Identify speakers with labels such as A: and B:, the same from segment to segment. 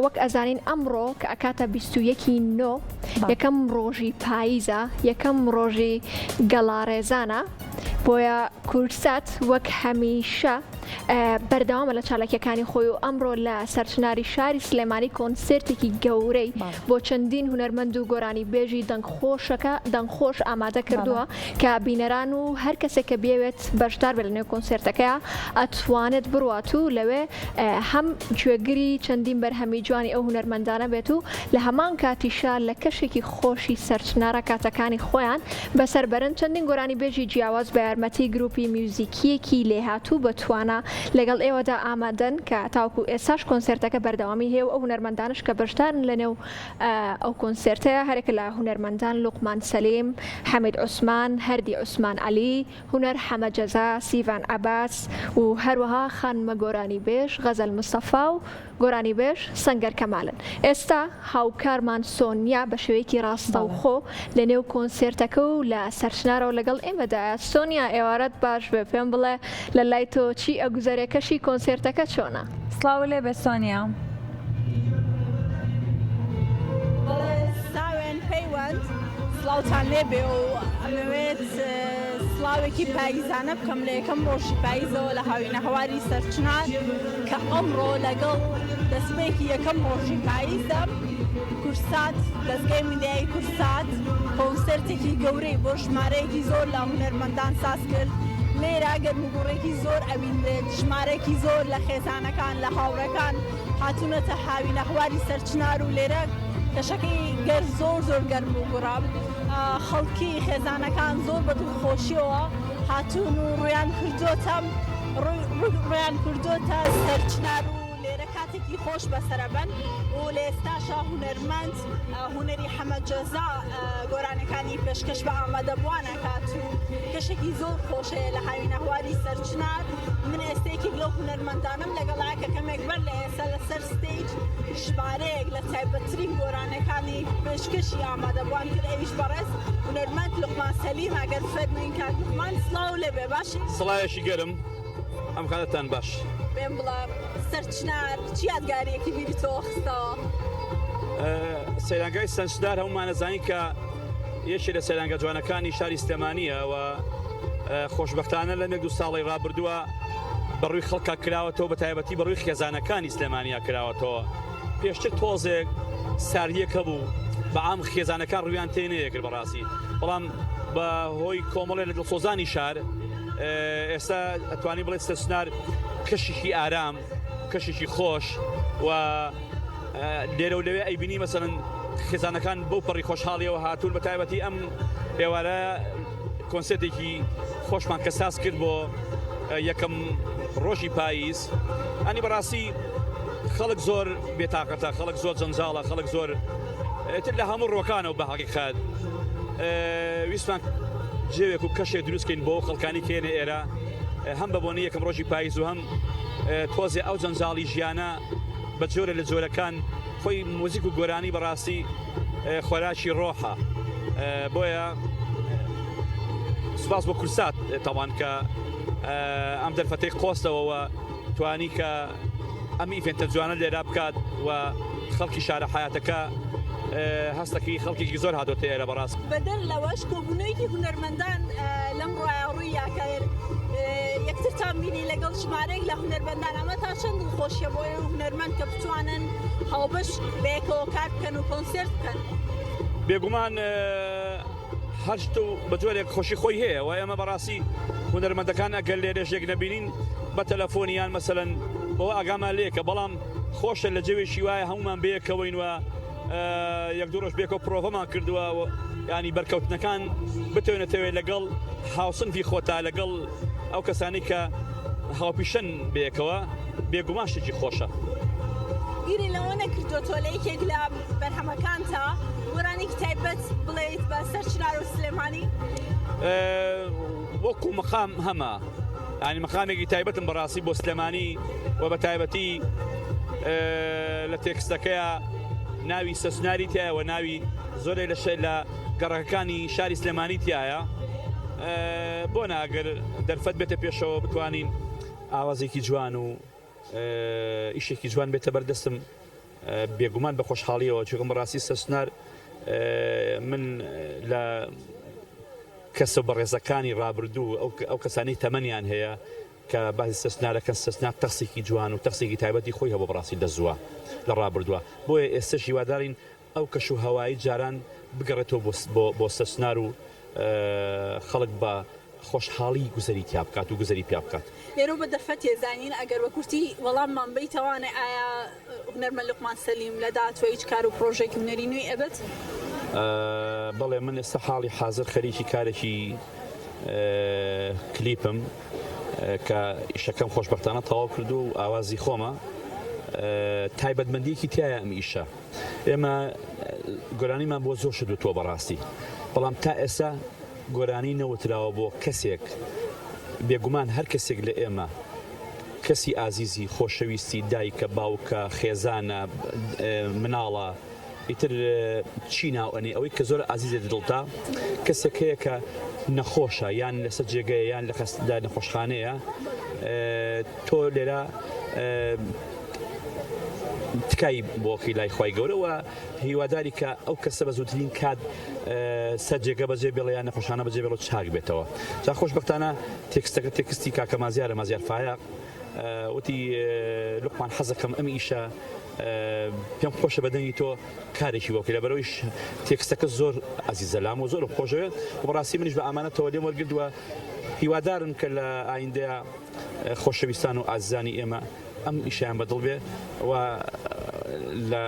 A: وەک ئەزانین ئەمڕۆ کە ئەکاتە 21 ی نۆ یەکەم ڕۆژی پاییزە یەکەم ڕۆژی گەڵاڕێزانە بۆیە کوردسات وەک هەمیشە بەردەوامە لە چالاکیەکانی خۆی و ئەمڕۆ لە سەرچناری شاری سلێمانی کۆنسێرتێکی گەورەی بۆ چەندین هونەرمەند و گۆرانی بێژی دەنگخۆشەکە دەنگخۆش ئامادە کردووە کە بینەران و هەر کەسێک کە بیەوێت بەشدار بێت لە نێو کۆنسێرتەکەیا ئەتوانێت بڕوات و لەوێ هەم گوێگری چەندین بەرهەمی جوانی ئەو هونەرمەندانە بێت و لە هەمان کاتیشا لە کەشێکی خۆشی سەرچنارا کاتەکانی خۆیان بەسەر بەرن چەندین گۆرانیبێژی جیاواز بە یارمەتی گروپی میوزیکییەکی لێهاتوو بە توانا لەگەڵ ئێوەدا ئامادەن کە تاوەکو ئێستاش کۆنسێرتەکە بەردەوامی هەیە و ئەو هونەرمەندانەش کە بەشدارن لەنێو ئەو کۆنسێرتەیە هەرێکە لە هونەرمەندان لوقمان سەلیم، حەمید عوسمان، هەردی عوسمان عەلی، هونەر حەمە جەزا، سیڤان عەباس و هەروەها خانمە گۆرانیبێژ غەزەل مستەفا و گۆرانیبێژ سەنگەر کەمالن. ئێستا هاوکارمان سۆنیا بە شێوەیەکی ڕاستەوخۆ لە نێو کۆنسێرتەکە و لە سەرچنارەوە لەگەڵ ئێمەدایە. سۆنیا ئێوارەت باش بێ، پێم بڵێ لە لای تۆ چی ئەگوزەرێ، کەشی کۆنسێرتەکە چۆنە؟
B: سڵاوو لێ بێ سۆنیا.
C: بەڵێ ساوێن پەیوەند سڵاوتان لێبێ و ئەمەوێت سڵاوێکی پاییزانە بکەم لە یەکەم ڕۆژی پاییزەوە لە هاوینەهەواری سەرچنار کە ئەمڕۆ لەگەڵ دەستپێکی یەکەم ڕۆژی پاییزە کورسات دەستگای میدیایی کورسات کۆنسێرتێکی گەورەی بۆ ژمارەیەکی زۆر لە هونەرمەندان ساز کرد لێرە گەرموگوڕێکی زۆر ئەبینرێت ژمارەیەکی زۆر لە خێزانەکان لە هاوڕێکان هاتوونەتە هاوینەهواری سەرچنار و لێرە کەشەکەی گەر زۆر زۆر گەرم و گوڕە خەڵکی خێزانەکان زۆر بە دڵخۆشیەوە هاتوون و ڕویان کردۆتە ڕویان کردۆتە سەرچنار و لێرە کاتێکی خۆش بەسەرەبەن و لە ئێستاشا هونەرمەند هونەری حەمە جەزا گۆرانەکانی پێشکەش بە ئامادەبووان ئەکات و کەشێکی زۆر خۆش هەیە لە هاوینەهواری سەرچنار من ئێستا یەکێک لەو هونەرمەندانەم لەگەڵا کە کەمێک بەر لە ئێستا لەسەر stage ژمارەیەک لە تایبەتترین گۆرانەکانی پێشکەشی ئامادەبووان کرد ئەویش بەڕێز هونەرمەند لوقمان سەلیم ئەگەر فەرمووین کاک لوقمان سڵاو لێبێ باشی؟
D: سڵاوێکی گەرم ئەم کاتەتان باش.
C: پێم بڵێ سەرچنار چ یادگارییەکی بیری تۆ خستەوە؟
D: سەیرانگای سەرچنار هەموومان ئەزانین کە یەکێ لە سەیرانگە جوانەکانی شاری سلێمانییە و خۆشبەختانە لەم یەک دوو ساڵەی ڕابردووە بەڕووی خەڵکا کراوەتەوە بە تایبەتی بەڕووی خێزانەکانی سلێمانیا کراوەتەوە پێشتر تۆزێک ساردیەک هەبوو بە عام خێزانەکان ڕویان تێ نەیەکرد بەڕاستی بەڵام بە هۆی کۆمەڵێ لە دڵسۆزانی شار ئێستا ئەتوانی بڵێت سەرچنار کەشێکی ئارام کەشێکی خۆش و لێرە و لەوێ ئەیبینی مەسەلەن خێزانەکان بەو پەڕی خۆشحاڵیەوە هاتوون بە تایبەتی ئەم ئێوارە کۆنسێرتێکی خۆشمان کە ساز کرد بۆ یەکەم ڕۆژی پاییز ئەنی بەڕاستی خەڵک زۆر بێتاقەتە خەڵک زۆر جەنجاڵە خەڵک زۆر تر لە هەموو ڕۆکانەوە بە حقیقەت ویستمان جێوێک و کەشێک دروستکەین بۆ خەڵکانی کێنە ئێرە هەم بە بۆنی یەکەم ڕۆژی پاییز و هەم تۆزێ ئەو جەنجاڵی ژیانە بە جۆرە لە جۆرەکان خۆی موزیک و گۆرانی بەڕاستی خۆراکی ڕۆحە بۆیە سوپاس بۆ کورسات تاوان کە ئەم دەرفەتەی قۆستەوەوە توانی کە ئەم event ە جوانە لێرا بکات و خەڵکی شارە حیاتەکە هەستەکەی خەڵکێکی زۆر هاتۆتە ئێرە بەڕاست.
C: بەدەر لەوەش کۆبوونەوەیەکی هونەرمەندان لەم ڕۆیە ڕووییا کە یەکترتان بینی لەگەڵ ژمارەیەک لە هونەرمەندان ئەمە تا چەند دڵخۆشیە بۆ ئێوە هونەرمەند کە بتوانن هاوبەش بەیەکەوە کار بکەن و کۆنسێرت بکەن؟
D: بێگومان هەر شت و بە جۆرێک خۆشی خۆی هەیە و ئێمە بەڕاستی هونەرمەندەکان ئەگەر لێرەش یەک نەبینین بە تەلەفۆن یان مەسەلەن بەوە ئاگامان لێکە بەڵام خۆشە لە جەوێکی وایە هەمومان بەیەکەوەین و یەک دوو ڕۆژ بێکەوە پرۆڤەمان کردووە ینی بەرکەوتنەکان بتوێنێتەوێت لەگەڵ هاوسنفی خۆتا لەگەڵ ئەو کەسانی کە هاوپیشەن بەیەکەوە بێگومان شتێکی خۆشە.
C: بیری لەوە نەکردۆتەوە لە یەکێک لە بەرهەمەکانتا گۆرانیکی تایبەت بڵێیت بە سەرچنار و سلێمانی؟
D: وەکو مەقام هەمە ینی مەقامێکی تایبەتم بەڕاستی بۆ سلێمانی و بە تایبەتی لە تێکستەکەیا ناوی سەرچناری تایە و ناوی زۆرێک لە لە گەڕەکەکانی شاری سلێمانی تایە بۆ ناگەر دەرفەت بێتە پێشەوە بتوانین ئاوازێکی جوان و ئیشێکی جوان بێتە بەردەستم. بێگومان بە خۆشحاڵیەوە چونکە بەڕاستی سەرچنار من لە کەسە بەڕێزەکانی ڕابردوو ئەو کەسانی تەمەنیان هەیە کە باسی سەرچنارەکەن سەرچنار تەخسێکی جوان و تەخسێکی تایبەتی خۆی هەبوو بەڕاستی لە زووە لە ڕابردووە بۆیە ئێستەش هیوادارین ئەو کەش و هەوایی جاران بگەڕێتەوە بۆ سەرچنار و خەڵک بە خۆشحاڵی گوزەری تیا بکات و گوزەری پیا بکات.
C: لێرەوە بە دەرفەتێ زانین ئەگەر بە کورتی وەڵاممان بەیتەوانێ ئایا هونەرمەند لوقمان سەلیم لە داهاتووە هیچ کار و پڕۆژەیەکی هونەری نوێی ئەبێت؟
D: بەڵێ من ئێستا حاڵی حازر خەریکی کارێکی کلیپم کە ئیشەکەم خۆشبەختانە تەواو کردووە و ئاوازی خۆمە تایبەتمەندیەکی تایە ئەم ئیشە ئێمە گۆرانیمان بۆ زۆر شت وتووە بەڕاستی بەڵام تا ئێستا گۆرانی نەوتراوە بۆ کەسێک بێگومان هەر کەسێک لە ئێمە کەسی ئازیزی خۆشەویستی دایکە باوکە خێزانە مناڵە ئیتر چی ناو ئەنێ ئەوەی کە زۆر ئازیزە دڵتا کەسێک هەیە کە نەخۆشە یان لەسەر جێگەیە یان لە خەستدا نەخۆشخانەیە تۆ لێرە تکای بۆکی لای خوای گەورە و هیواداری کە ئەو کەسە بە زووترین کات سەر جێگە بەجێ بێڵێ یان نەخۆشخانە بەجێ بێڵێ چاک بێتەوە جا خۆشبەختانە تێکستەکە تێکستی کاکە مازیارە مازیار فایەق وتی لوقمان حەزەکەم ئەم ئیشە پێم خۆشە بە دەنگی تۆ کارێکی بۆ بکەی لەبەرەوەیش تێکستەکە زۆر ئازیزە لام و زۆرم خۆشەوێت و بەڕاستی منیش بە ئامانەتەوە لێم وەرگرتووە هیوادارم کە لە ئایندەیە خۆشەویستان و ئازیزانی ئێمە ئەم ئیشیان بەدڵ بێ و لە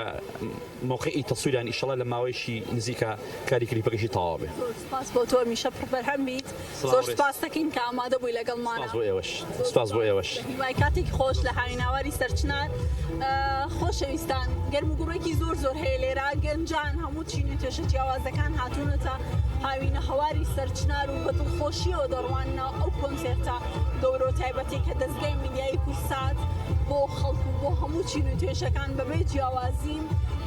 D: مەوقعی تەسویران ئیشەڵا لە ماوەیەکی نزیکا کاری کلیپەکەشی تەواو بێ.
C: زۆر سپاس بۆ تۆ هەمیشە پڕ بەرهەم بیت. زۆر سپاس دەکەین کە ئامادە بووی لەگەڵمانە.
D: سپاس بۆ ئێوەش. سپاس بۆ ئێوەش.
C: بە هیوای کاتێکی خۆش لە هاویناواری سەرچنار. خۆشەویستان گەرموگوڕێکی زۆر زۆر هەیە لێرە گەنجان هەموو چین و توێژە جیاوازەکان هاتوونەتە هاوینەهەواری سەرچنار و بە دڵخۆشیەوە دەڕواننە ئەو کۆنسێرتە گەورە و تایبەتەی کە دەزگای میدیایی کوردسات بۆ خەڵک و بۆ هەموو چین و توێژەکان بەبێ جیاوازی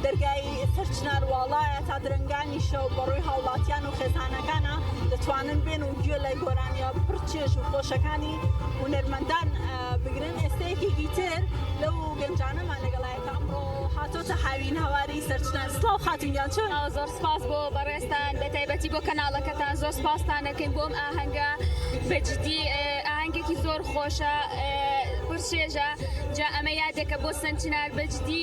C: دەرگای سەرچنار واڵایە تا درەنگانی شەو بەڕووی هاوڵاتیان و خێزانەکانە دەتوانن بێن و گوێ لە گۆرانیە پڕ چێژ و خۆشەکانی هونەرمەندان بگرن ئێستا یەکێکی تر لەو گەنجانەمان لەگەڵایە کە ئەمڕۆ هاتۆتە هاوین هەواری سەرچنار سڵاو خاتون گیان چۆن؟
B: زۆر سپاس بۆ بەڕێزتان بەتایبەتی بۆ کەناڵەکەتان زۆر سپاستان ئەکەین بۆ ئەم ئاهەنگە بە جدی ئاهەنگێکی زۆر خۆشە پڕ چێژە جا ئەمە یادێکە بۆ سەنچنار بە جدی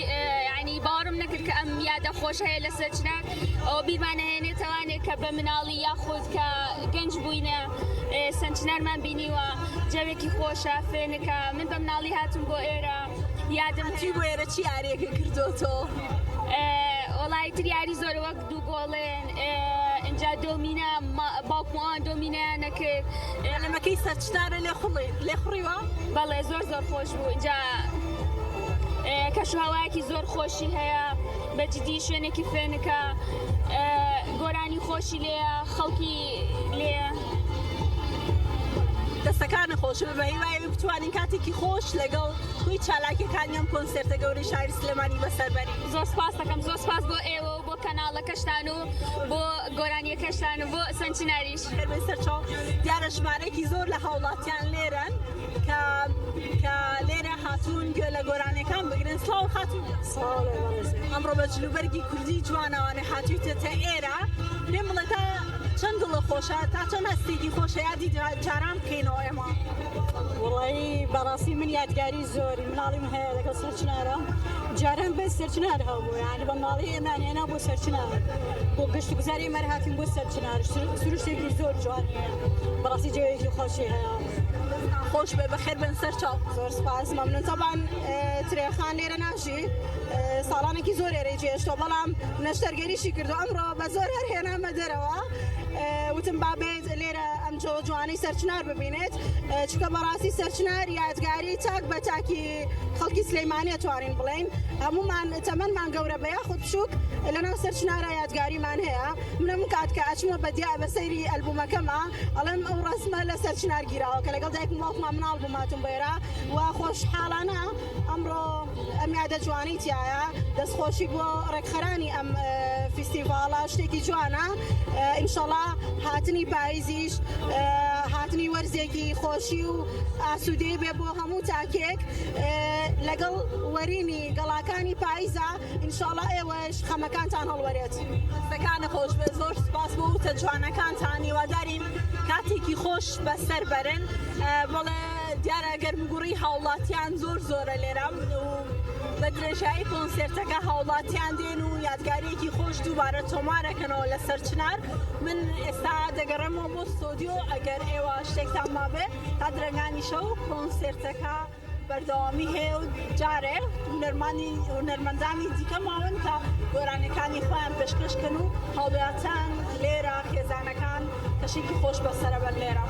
B: یعنی باوەڕم نەکرد کە ئەم یادە خۆش هەیە لە سەرچنار ئەوە بیرمان ئەهێنێتەوانێ کە بە مناڵی یاخود کە گەنج بووینە سەنچنارمان بینیوە جەوێکی خۆشە فێنکە من بە مناڵی هاتم بۆ ئێرە یادم
C: هاتووی بۆ ئێرە چی یاریەکە کردۆتەوە؟
B: وەڵای تر یاری زۆر وەک دوو گۆڵێن ئینجا دۆمینە باوکم ئەوان دۆمینەیان نەکرد
C: لەمەکەی سەرچنارە لێ خوڕیوە؟
B: بەڵێ زۆر زۆر خۆش بوو ئینجا کەش و هەوایەکی زۆر خۆشی هەیە بە جدی شوێنێکی فێنکە گۆرانی خۆشی لێیە خەڵکی لێیە.
C: دەستەکانت خۆش بێ بە هیوای ئەوەی بتوانین کاتێکی خۆش لەگەڵ کۆی چالاکیەکانی ئەم کۆنسێرتە گەورەی شاری سلێمانی بەسەر بەرین.
B: زۆر سپاس دەکەم زۆر سپاس بۆ ئێوە و بۆ کەناڵەکەشتان و بۆ گۆرانیەکەشتان و بۆ سەنچناریش.
C: بەخێربێی سەرچاو. دیارە ژمارەیەکی زۆر لە هاوڵاتیان لێرەن کە کە لێرە هاتوون گوێ لە گۆرانیەکان بگرن. سڵاو خاتوون گیان.
E: سڵاو لێ بەڕێزی.
C: ئەمڕۆ بە جلوبەرگی کوردی جوانەوانێ هاتوویتەتە ئێرە. پێم بڵێ تا چەند دڵت خۆشە تا چەند هەستێکی خۆشە یادی جاران بکەینەوە ئێمە؟
E: وەڵایی بەڕاستی من یادگاری زۆری مناڵیم هەیە لەگەڵ سەرچنارە جاران بەس سەرچنار هەبوو یانی بە مناڵی ئێمان هێنا بۆ سەرچنار بۆ گەشت و گوزاری ئێمە هاتین بۆ سەرچنار سروشتێکی زۆر جوانی هەیە بەڕاستی جێیەکی خۆشی هەیە.
C: دەستتان خۆش بێ بەخێر بێن سەرچاو.
E: زۆر سپاس مەمنون تەبعەن ترێخان لێرە ناژی ساڵانێکی زۆر ئێرەی جێهێشتووە بەڵام نەشتەرگەریشی کردو ئەمڕۆ بە زۆر هەر هێنامە دەرەوە وتم با بێت لێرە ئەم جۆ جوانەی سەرچنار ببینێت چونکە بەڕاستی سەرچنار یادگاری تاک بە تاکی خەڵکی سلەیمانیە توانین بڵێین هەمومان تەمەنمان گەورە بە یاخود بچووک لەناو سەرچنارە یادگاریمان هەیە منم کات کە ئەچمە بەدیا بە سەیری ئەلبومەکەمە ئەڵێم ئەو ڕەسمە لە سەرچنار گیراوە کە لەگەڵ دایکم باوکمان مناڵ بووم هاتوم بۆ ئێرە و خۆشحاڵانە ئەمڕۆ ئەم یادە جوانەی تیایە دەستخۆشی بۆ ڕێکخەرانی ئەم فیستیڤاڵە شتێکی جوانە ئینشەڵا هاتنی پاییزیش. هاتنی وەرزێکی خۆشی و ئاسوودەی بێ بۆ هەموو تاکێک لەگەڵ وەرینی گەڵاکانی پاییزا ئینشاڵا ئێوەش خەمەکانتان هەڵوەرێت.
C: دەستەکانت خۆش بێت زۆر سوپاس بۆ وتە جوانەکانتان هیوادارین کاتێکی خۆش بەسەر بەرن بەڵێ دیارە گەرموگوڕی هاوڵاتیان زۆر زۆرە لێرە و بە درێژایی کۆنسێرتەکە هاوڵاتیان دێن و یادگاریەکی خۆش دووبارە تۆمارەکەنەوە لەسەر چنار من ئێستا دەگەڕێمەوە بۆ ستۆدیۆ ئەگەر ئێوە شتێکتان مابێ تا درەنگانی شەو کۆنسێرتەکە بەردەوامی هەیە و جارێ هونەرمانی هونەرمەندانی دیکە ماون کە گۆرانیەکانی خۆیان پێشکەش کەن و هاوڵاتیان لێرە خێزانەکان کەشێکی خۆش بەسەرەبەن لێرە.